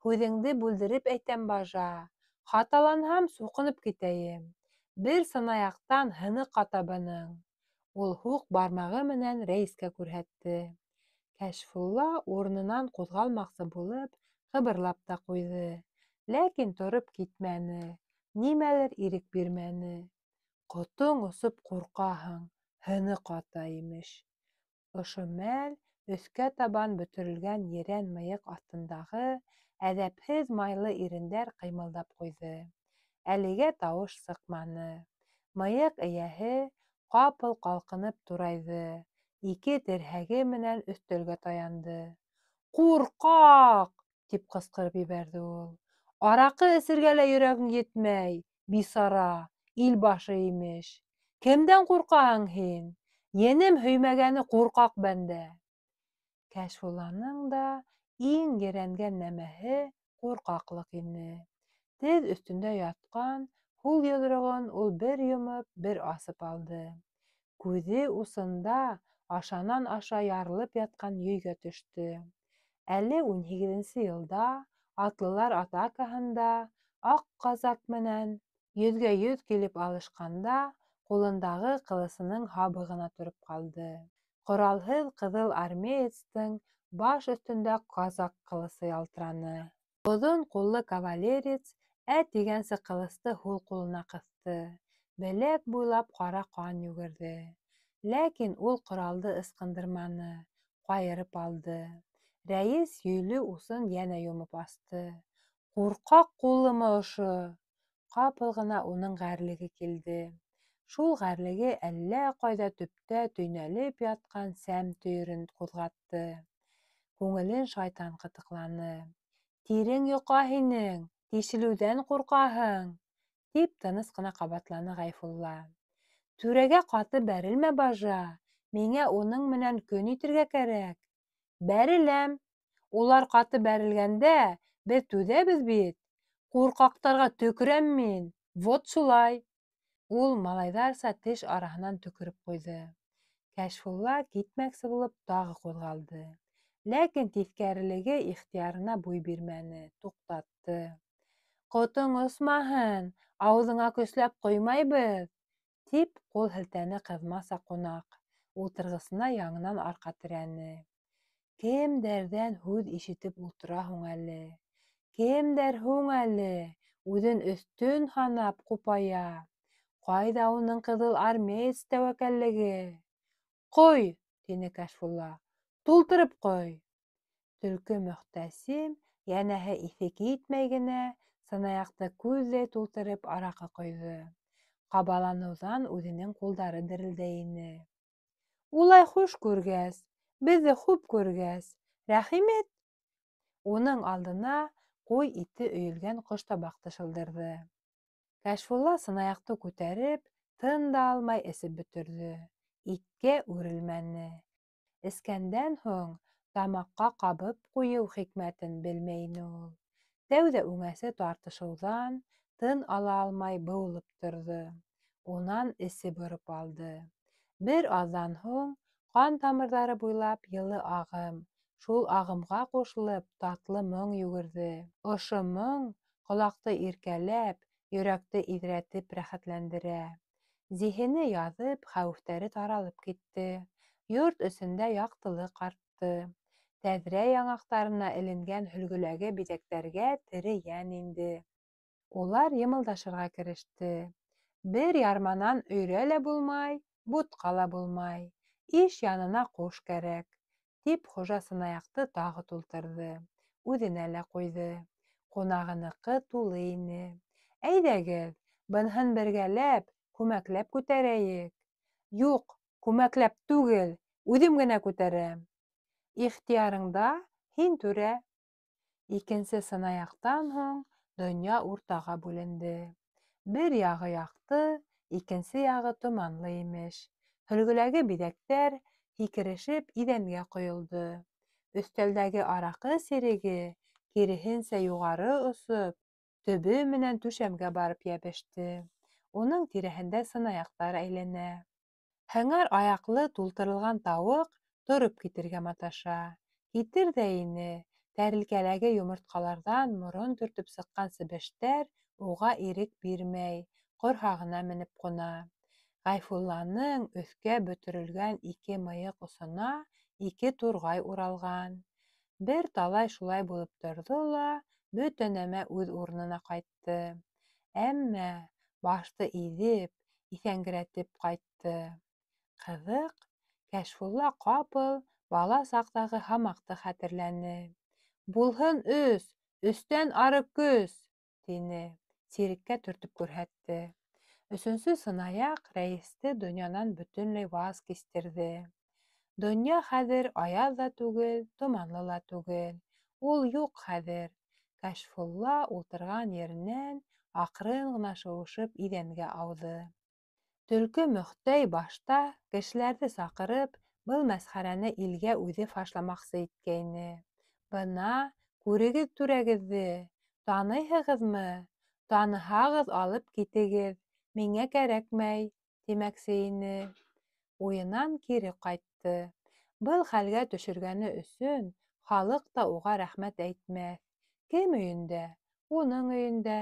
Һүҙеңде бүлдереп әйтәм, бажа. Хаталанһам, суҡынып китәйем. Бер сынаяҡтан һыны ҡата бының. Ул һуҡ бармағы менән рәйескә күрһәтте. Кәшфулла урынынан ҡуҙғалмаҡсы булып, Ҡыбырлап та ҡуйҙы. Ләкин тороп китмәне. Нимәлер ирек бирмәне. Ҡотоң осоп ҡурҡаһың, һыны ҡата, имеш. Ошо мәл өҫкә табан бөтөрөлгән ерән мыйыҡ аҫтындағы әҙәпһеҙ майлы ирендәр ҡыймылдап ҡуйҙы. Әлегә тауыш сыҡманы. Мыйыҡ эйәһе ҡапыл ҡалҡынып турайҙы, ике терһәге менән өҫтәлгә таянды. Ҡурҡаҡ! тип ҡысҡырып ебәрҙе ул. Араҡы эсергә лә йөрәгең етмәй, бисара, ил башы, имеш. Кемдән ҡурҡаһың һин? Енем һөймәгәне ҡурҡаҡ бәндә. Кәшфулланың да иң ерәнгән нәмәһе ҡурҡаҡлыҡ ине. Теҙ өҫтөндә ятҡан һул йоҙроғон ул бер йомоп, бер асып алды. Күҙе усында ашанан аша ярылып ятҡан йөйгә төштө. Әле 18-нсе йылда атлылар атакаһында аҡ казак менән йөҙгә-йөҙ килеп алышҡанда ҡулындағы ҡылысының һабы ғына тороп ҡалды. Ҡоралһыҙ ҡыҙыл армеецтың баш өҫтөндә казак ҡылысы ялтыраны. Оҙон ҡуллы кавалерец ә тигәнсе ҡылысты һул ҡулына ҡыҫты. Беләк буйлап ҡара ҡан йүгерҙе. Ләкин ул ҡоралды ысҡындырманы, ҡайырып алды. Рәйес йөйлө усын йәнә йомоп асты. Ҡурҡаҡ ҡулымы ошо? Ҡапыл ғына уның ғәрлеге килде. Шул ғәрлеге әллә ҡайҙа төптә төйнәлеп ятҡан сәм төйөрөн ҡуҙғатты. Күңелен шайтан ҡытыҡланы. Тирең йоҡа һинең, тишелеүҙән ҡурҡаһың, тип тыныс ҡына ҡабатланы Ғәйфулла. Түрәгә ҡаты бәрелмә, бажа, миңә уның менән көн итергә кәрәк. Бәреләм. Улар ҡаты бәрелгәндә, беҙ түҙәбеҙ бит. Ҡурҡаҡтарға төкөрәм мин, вот шулай. Ул малайҙарса теш араһынан төкөрөп ҡуйҙы. Кәшфулла китмәксе булып тағы ҡуҙғалды. Ләкин тиҫкәрелеге ихтыярына буй бирмәне, туҡтатты. Ҡотоң осмаһын, ауыҙыңа көсләп ҡоймайбыҙ, тип ҡул һелтәне ҡыҙмаса ҡунаҡ, ултырғысына яңынан арҡа терәне. Кемдәрҙән һүҙ ишетеп ултыра һуң әле? Кемдәр һуң әле? Үҙен өҫтөн һанап ҡупая. Ҡайҙа уның ҡыҙыл армеец тәүәккәллеге? Ҡой, тине Кәшфулла. Тултырып ҡой. Төлкө Мөхтәсим, йәнәһе иҫе китмәй генә, сынаяҡты күҙҙәй тултырып араҡы ҡойҙо. Ҡабаланыуҙан үҙенең ҡулдары дерелдәй ине. Улай хуш күргәс, беҙҙе хуп күргәс, рәхим ит. Уның алдына ҡуй ите өйөлгән ҡоштабаҡ тышылдырҙы. Кәшфулла сынаяҡты күтәреп, тын да алмай эсеп бөтөрҙө. Иткә үрелмәне. Эскәндән һуң тамаҡҡа ҡабып ҡуйыу хикмәтен белмәй ине ул. Тәүҙә үңәсе тартышыуҙан тын ала алмай быуылып торҙо. Унан эсе бороп алды. Бер аҙҙан һуң ҡан тамырҙары буйлап йылы ағым, шул ағымға ҡушылып татлы моң йүгерҙе. Ошо моң ҡолаҡты иркәләп, йөрәкте иҙрәтеп рәхәтләндерә. Зиһене яҙып, хәүефтәре таралып китте. Йорт эсендә яҡтылыҡ артты. Тәҙрә яңаҡтарына эленгән һөлгөләге биҙәктәргә тере йән инде. Улар йымылдашырға кереште. Бер ярманан өйрә лә булмай, бутҡа ла булмай. Иш янына ҡуш кәрәк, тип хужа сынаяҡты тағы тултырҙы. Үҙенә лә ҡуйҙы. Ҡунағыныҡы тулы ине. Әйҙәгеҙ, быныһын бергәләп, күмәкләп күтәрәйек. Юҡ, күмәкләп түгел, үҙем генә күтәрәм. Ихтыярыңда, һин түрә. Икенсе сынаяҡтан һуң донъя уртаға бүленде. Бер яғы яҡты, икенсе яғы томанлы, имеш. Һөлгөләге биҙәктәр һикерешеп иҙәнгә ҡойолдо. Өҫтәлдәге араҡы сиреге, киреһенсә юғары осоп, төбө менән түшәмгә барып йәбеште. Уның тирәһендә сынаяҡтар әйләнә. Һыңар аяҡлы тултырылған тауыҡ тороп китергә маташа. Китер ҙә ине, тәрилкәләге йомортҡаларҙан морон төртөп сыҡҡан себештәр уға ирек бирмәй, ҡорһағына менеп ҡуна. Ғәйфулланың өҫкә бөтөрөлгән ике мыйыҡ осона ике турғай уралған. Бер талай шулай булып торҙо ла, бөтә нәмә үҙ урынына ҡайтты. Әммә башты иҙеп, иҫәңгерәтеп ҡайтты. Ҡыҙыҡ, Кәшфулла ҡапыл бала саҡтағы һамаҡты хәтерләне. Булһын өс, өстән ары көс, тине, сиреккә төртөп күрһәтте. Өсөнсө сынаяҡ рәйесте донъянан бөтөнләй ваз кистерҙе. Донъя хәҙер аяҙ ҙа түгел, томанлы ла түгел. Ул юҡ хәҙер. Кәшфулла ултырған еренән аҡрын ғына шыуышып иҙәнгә ауҙы. Төлкө Мөхтәй башта, кешеләрҙе саҡырып, был мәсхәрәне илгә үҙе фашламаҡсы иткәйне. Бына, күрегеҙ түрәгеҙҙе! Таныйһығыҙмы? Таныһағыҙ, алып китегеҙ, миңә кәрәкмәй, тимәксе ине. Уйынан кире ҡайтты. Был хәлгә төшөргәне өсөн халыҡ та уға рәхмәт әйтмәҫ. Кем өйөндә? Уның өйөндә.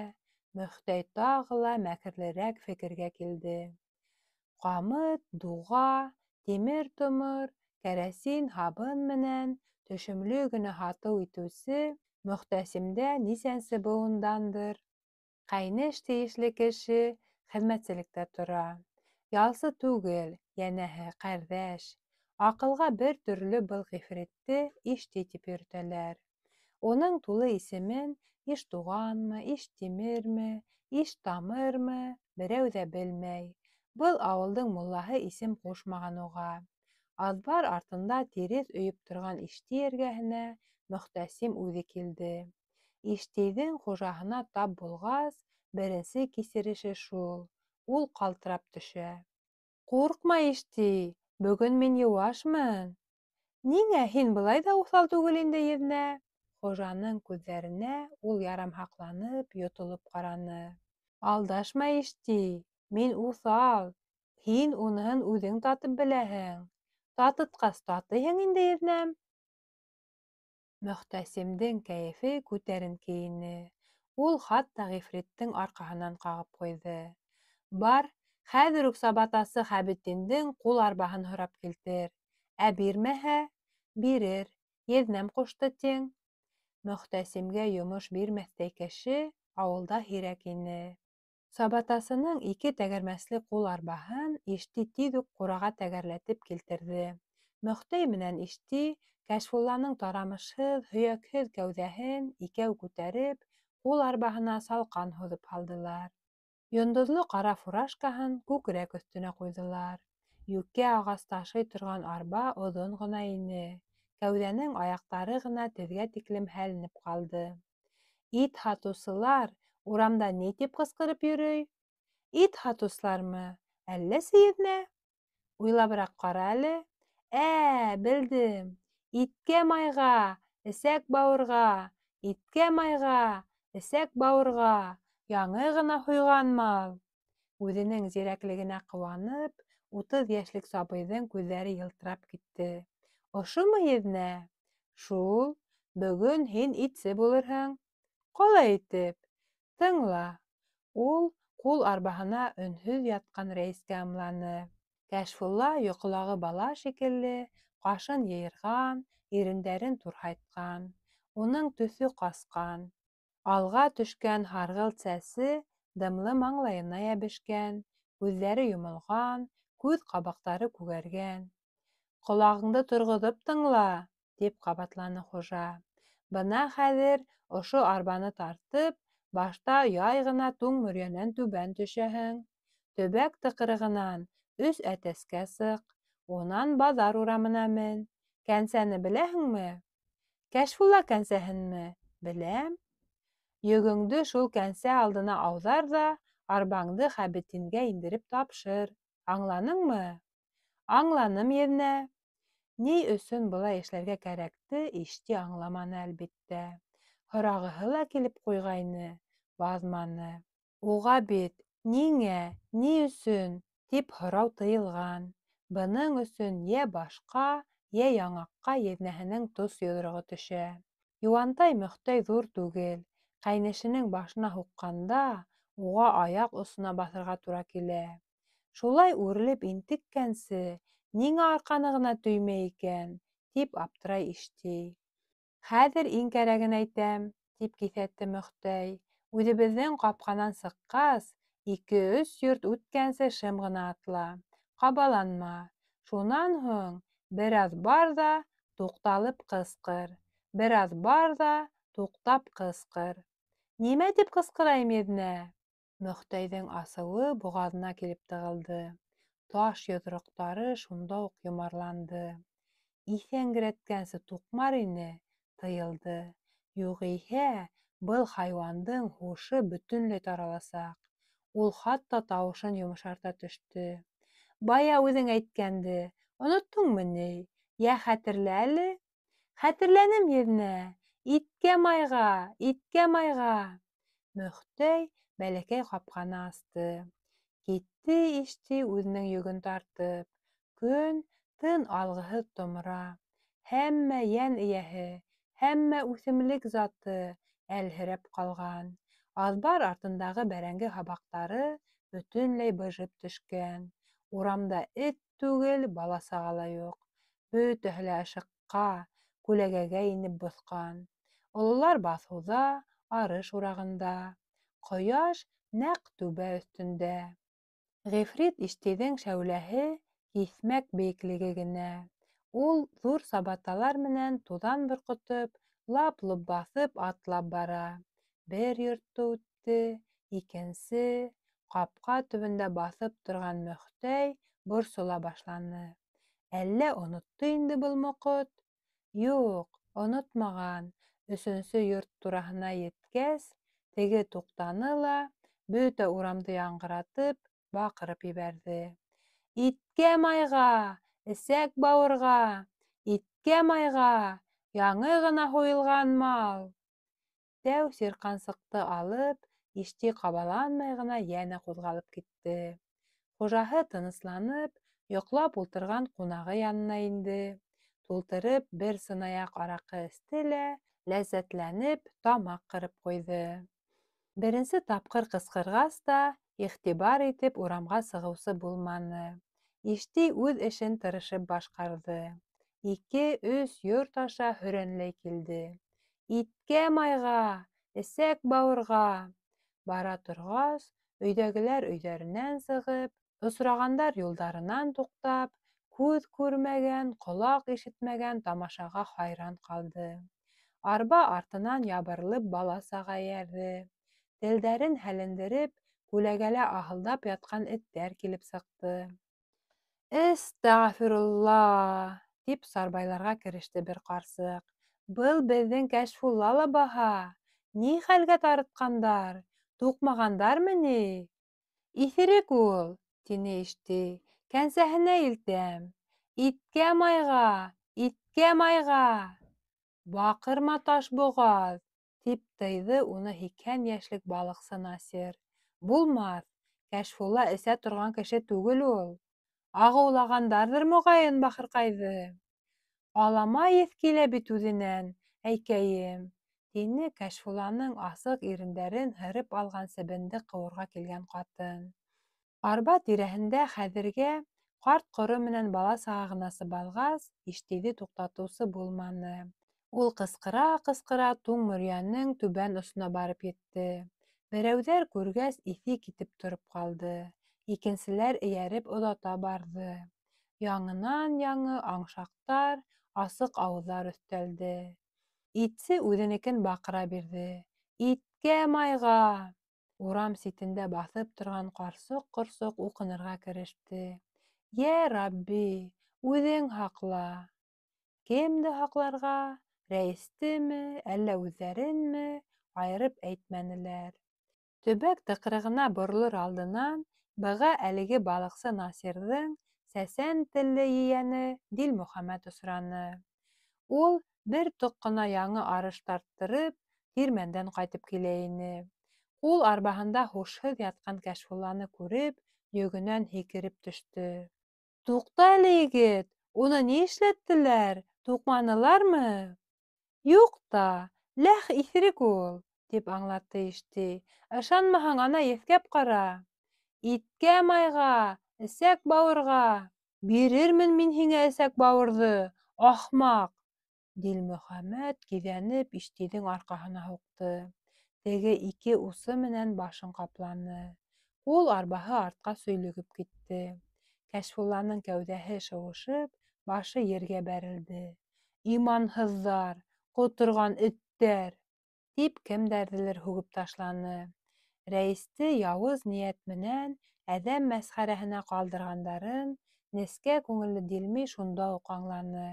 Мөхтәй тағы ла мәкерлерәк фекергә килде. Ҡамыт, дуға, тимер-томор, кәрәсин, һабын менән төшөмлө генә һатыу итеүсе Мөхтәсимдә нисәнсе быуындандыр ҡәйнеш тейешле кеше хеҙмәтселектә тора. Ялсы түгел, йәнәһе, ҡәрҙәш. Аҡылға бер төрлө был ғифритте Ишти тип йөрөтәләр. Уның тулы исемен Иштуғанмы, Иштимерме, Иштамырмы, берәү ҙә белмәй. Был ауылдың муллаһы исем ҡушмаған уға. Аҙбар артында тиреҫ өйөп торған Ишти эргәһенә Мөхтәсим үҙе килде. Иштейҙең хужаһына тап булғас, беренсе кисереше шул, ул ҡалтырап төшә. Ҡурҡма, Ишти, бөгөн мин йыуашмын. Ниңә һин былай ҙа уҫал түгел инде, еҙнә? Хужаның күҙҙәренә ул ярамһаҡланып, йотолоп ҡараны. Алдашма, Ишти, мин уҫал, һин уныһын үҙең татып беләһең. Татытҡас татыйһың инде, еҙнәм. Мөхтәсимдең кәйефе күтәренке ине. Ул хатта ғифриттең арҡаһынан ҡағып ҡуйҙы. Бар, хәҙер үк сабатасы Хәбетдиндең ҡул арбаһын һорап килтер. Ә бирмәһә? Бирер. Еҙнәм ҡушты тиң. Мөхтәсимгә йомош бирмәҫтәй кеше ауылда һирәк ине. Сабатасының ике тәгәрмәсле ҡул арбаһын Ишти тиҙ үк ҡураға тәгәрләтеп килтерҙе. Мөхтәй менән Ишти Кәшфулланың тарамышһыҙ, һөйәкһеҙ кәүҙәһен икәү күтәреп, ҡул арбаһына салҡан һуҙып һалдылар. Йондоҙло ҡара фуражкаһын күкрәк өҫтөнә ҡуйҙылар. Йүкә ағас ташый торған арба оҙон ғына ине. Кәүҙәнең аяҡтары ғына теҙгә тиклем һәленеп ҡалды. Ит һатыусылар урамда ни тип ҡысҡырып йөрөй? Ит һатыусылармы? Әлләсе, еҙнә? Уйлабыраҡ ҡара әле. Ә, белдем. Иткә майға, эсәк бауырға, иткә майға, эсәк бауырға, яңы ғына һуйған мал. Үҙенең зирәклегенә ҡыуанып, утыҙ йәшлек сабыйҙың күҙҙәре йылтырап китте. Ошомо, еҙнә? Шул. Бөгөн һин итсе булырһың. Ҡалай итеп? Тыңла. Ул ҡул арбаһына өнһөҙ ятҡан рәйескә ымланы. Кәшфулла йоҡолағы бала шикелле ҡашын йыйырған, ирендәрен турһайтҡан. Уның төҫө ҡасҡан. Алға төшкән һарғылт сәсе дымлы маңлайына йәбешкән, күҙҙәре йомолған, күҙ ҡабаҡтары күгәргән. Ҡолағыңды торғоҙоп тыңла, тип ҡабатланы хужа. Бына хәҙер ошо арбаны тартып, башта яй ғына туң мөрйәнән түбән төшәһең. Төбәк тыҡрығынан өс әтәскә сыҡ, унан баҙар урамына мен. Кәнсәне беләһеңме? Кәшфулла кәнсәһенме? Беләм. Йөгөңдө шул кәнсә алдына ауҙар ҙа, арбаңды Хәбетдингә индереп тапшыр. Аңланыңмы? Аңланым, еҙнә. Ни өсөн былай эшләргә кәрәкте Ишти аңламаны, әлбиттә. Һорағыһы ла килеп ҡуйғайны, баҙманы. Уға бит ниңә, ни өсөн тип һорау тыйылған. Бының өсөн йә башҡа, йә яңаҡҡа еҙнәһенең тос йоҙроғо төшә. Йыуантай Мөхтәй ҙур түгел, ҡәйнешенең башына һуҡҡанда уға аяҡ осона баҫырға тура килә. Шулай үрелеп интеккәнсе, ниңә арҡаны ғына төймәй икән, тип аптырай Ишти. Хәҙер иң кәрәген әйтәм, тип киҫәтте Мөхтәй. Үҙебеҙҙең ҡапҡанан сыҡҡас, ике-өс йорт үткәнсе шым ғына атла, ҡабаланма. Шунан һуң бер аҙ бар ҙа, туҡталып ҡысҡыр. Бер аҙ бар ҙа, туҡтап ҡысҡыр. Нимә тип ҡысҡырайым, еҙнә? Мөхтәйҙең асыуы боғаҙына килеп тығылды. Таш йоҙроҡтары шунда уҡ йомарланды. Иҫәңгерәткәнсе туҡмар ине, тыйылды. Юғиһә, был хайуандың һушы бөтөнләй тараласаҡ. Ул хатта тауышын йомшарта төштө. Бая үҙең әйткәнде оноттоңмо ни? Йә хәтерлә әле. Хәтерләнем, еҙнә. Иткә майға, иткә майға. Мөхтәй бәләкәй ҡапҡаны асты. Китте Ишти үҙенең йөгөн тартып. Көн тын алғыһыҙ томра. Һәммә йән эйәһе, һәммә үҫемлек заты әлһерәп ҡалған. Аҙбар артындағы бәрәңге һабаҡтары бөтөнләй быжып төшкән. Урамда эт түгел, бала-саға ла юҡ. Бөтәһе лә ышыҡҡа, күләгәгә инеп боҫҡан. Ололар баҫыуҙа, арыш урағында. Ҡояш нәҡ түбә өҫтөндә. Ғифрит Иштейҙең шәүләһе киҫмәк бейеклеге генә. Ул ҙур сабаталар менән туҙан борҡотоп, лап-лоп баҫып атлап бара. Бер йортто үтте, икенсе, ҡапҡа төбөндә баҫып торған Мөхтәй борсола башланы. Әллә онотто инде был моҡот? Юҡ, онотмаған. Өсөнсө йорт тураһына еткәс, теге туҡтаны ла, бөтә урамды яңғыратып, баҡырып ебәрҙе. Иткә майға! Эсәк бауырға! Иткә майға! Яңы ғына һуйылған мал! Тәү сирҡансыҡты алып, Ишти ҡабаланмай ғына йәнә ҡуҙғалып китте. Хужаһы тынысланып, йоҡлап ултырған ҡунағы янына инде. Тултырып бер сынаяҡ араҡы эсте лә, ләззәтләнеп, тамаҡ ҡырып ҡуйҙы. Беренсе тапҡыр ҡысҡырғас та, иғтибар итеп урамға сығыусы булманы. Ишти үҙ эшен тырышып башҡарҙы. Ике-өс йорт аша һөрәнләй килде. Иткә майға! Эсәк бауырға! Бара торғас, өйҙәгеләр өйҙәренән сығып, осрағандар юлдарынан туҡтап, күҙ күрмәгән, ҡолаҡ ишетмәгән тамашаға хайран ҡалды. Арба артынан ябырылып бала-саға эйәрҙе. Телдәрен һәлендереп, күләгәлә аһылдап ятҡан эттәр килеп сыҡты. Әстәғфирулла! тип сарбайларға кереште бер ҡарсыҡ. Был беҙҙең Кәшфулла ла баһа! Ни хәлгә тарытҡандар? Туҡмағандармы ни? Иҫерек ул, тине Ишти. Кәнсәһенә илтәм. Иткә майға! Иткә майға! Баҡырма, ташбоғаҙ! тип тыйҙы уны 80 йәшлек балыҡсы Насир. Булмаҫ, Кәшфулла эсә торған кеше түгел ул. Ағыулағандарҙыр, моғайын, бахырҡайҙы. Алама еҫ килә бит үҙенән, әйкәйем, тине Кәшфулланың асыҡ ирендәрен һырып алған себенде ҡыуырға килгән ҡатын. Арба тирәһендә хәҙергә ҡарт-ҡоро менән бала-саға ғына сыбалғас, Иштейҙе туҡтатыусы булманы. Ул ҡысҡыра-ҡысҡыра туң мөрйәнең түбән осона барып етте. Берәүҙәр күргәс иҫе китеп тороп ҡалды, икенселәр эйәреп оҙата барҙы. Яңынан-яңы аңшаҡтар, асыҡ ауыҙҙар өҫтәлде. Итсе үҙенекен баҡыра бирҙе: Иткә майға! Урам ситендә баҫып торған ҡарсыҡ-ҡорсоҡ уҡынырға кереште: Йә, Рабби, үҙең һаҡла! Кемде һаҡларға, рәйестеме, әллә үҙҙәренме, айырып әйтмәнеләр. Төбәк тыҡрығына боролор алдынан быға әлеге балыҡсы Насирҙың сәсән телле ейәне Дилмөхәмәт осраны. Ул бер тоҡ ҡына яңы арыш тарттырып, тирмәндән ҡайтып килә ине. Ҡул арбаһында һушһыҙ ятҡан Кәшфулланы күреп, йөгөнән һикереп төштө. Туҡта әле, егет, уны ни эшләттеләр, туҡманылармы? Юҡ та, ләх иҫерек ул, тип аңлатты Ишти. Ышанмаһаң, ана еҫкәп ҡара. Иткә майға, эсәк бауырға! Бирермен мин һиңә эсәк бауырҙы, ахмаҡ! Дилмөхәмәт киҙәнеп Иштиҙең арҡаһына һуҡты. Теге ике усы менән башын ҡапланы. Ҡул арбаһы артҡа сөйлөгөп китте. Кәшфулланың кәүҙәһе шыуышып, башы ергә бәрелде. Иманһыҙҙар! Ҡоторған эттәр! Тип кемдәрҙелер һүгеп ташланы. Рәйесте яуыз ниәт менән әҙәм мәсхәрәһенә ҡалдырғандарын нескә күңелле Дилми шунда уҡ аңланы.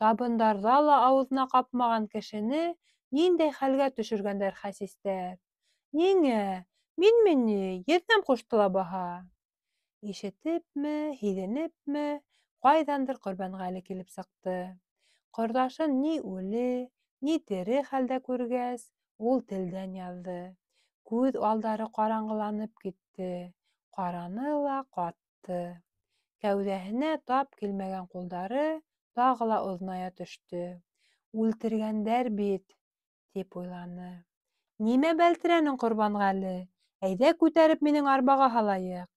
Табындарҙа ла ауыҙына ҡапмаған кешене ниндәй хәлгә төшөргәндәр хәсистәр. Ниңә, минме ни, еҙнәм ҡушты ла баһа. Ишетепме, һиҙенепме, ҡайҙандыр Ҡорбанғәле килеп сыҡты. Ҡорҙашын ни үле, ни тере хәлдә күргәс, ул телдән яҙҙы. Күҙ алдары ҡараңғыланып китте, ҡараны ла ҡатты. Кәүҙәһенә тап килмәгән ҡулдары тағы ла оҙоная төштө. Үлтергәндәр бит, тип уйланы. Нимә бәлтерәнең, Ҡорбанғәле? Әйҙә күтәреп минең арбаға һалайыҡ.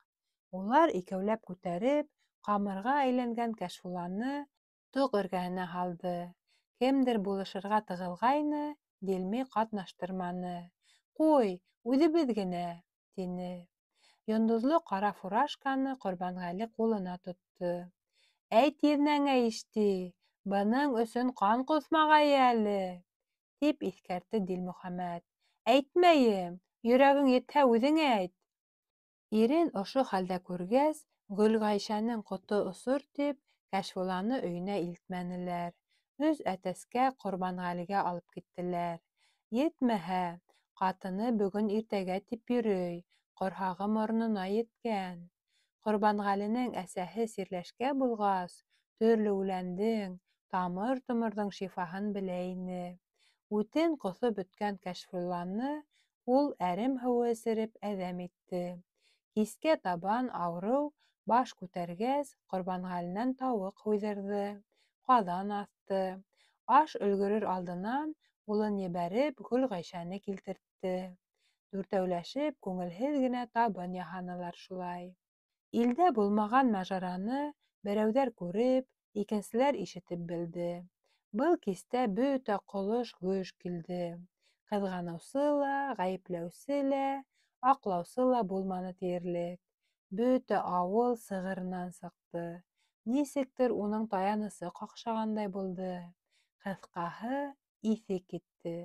Улар икәүләп күтәреп, ҡамырға әйләнгән Кәшфулланы тоҡ эргәһенә һалды. Кемдер булышырға тығылғайны, Дилми ҡатнаштырманы. Ҡуй, үҙебеҙ генә, тине. Йондоҙло ҡара фуражканы Ҡорбанғәле ҡулына тотто. Әйт еҙнәңә, Ишти, бының өсөн ҡан ҡоҫмағайы әле, тип иҫкәртте Дилмөхәмәт. Әйтмәйем, йөрәгең етһә үҙең әйт. Ирен ошо хәлдә күргәс, Гөлғәйшәнең ҡото осор тип, Кәшфулланы өйөнә илтмәнеләр. Өс әтәскә Ҡорбанғәлегә алып киттеләр. Етмәһә, ҡатыны бөгөн-иртәгә тип йөрөй, ҡорһағы моронона еткән. Ҡорбанғәленең әсәһе сирләшкә булғас, төрлө үләндең, тамыр-томорҙоң шифаһын белә ине. Үтен ҡоҫоп бөткән Кәшфулланы ул әрем һыуы эсереп әҙәм итте. Кискә табан ауырыу баш күтәргәс, Ҡорбанғәленән тауыҡ һуйҙырҙы, ҡаҙан аҫты. Аш өлгөрөр алдынан улын ебәреп, Гөлғәйшәне килтертте. Дүртәүләшеп күңелһеҙ генә табын яһанылар шулай. Илдә булмаған мажараны берәүҙәр күреп, икенселәр ишетеп белде. Был кистә бөтә ҡолош гөж килде. Ҡыҙғаныусы ла, ғәйепләүсе лә, аҡлаусы ла булманы тиерлек. Бөтә ауыл сығырынан сыҡты. Нисектер уның таянысы ҡаҡшағандай булды. Ҡыҫҡаһы, иҫе китте,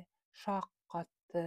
шаҡ ҡатты.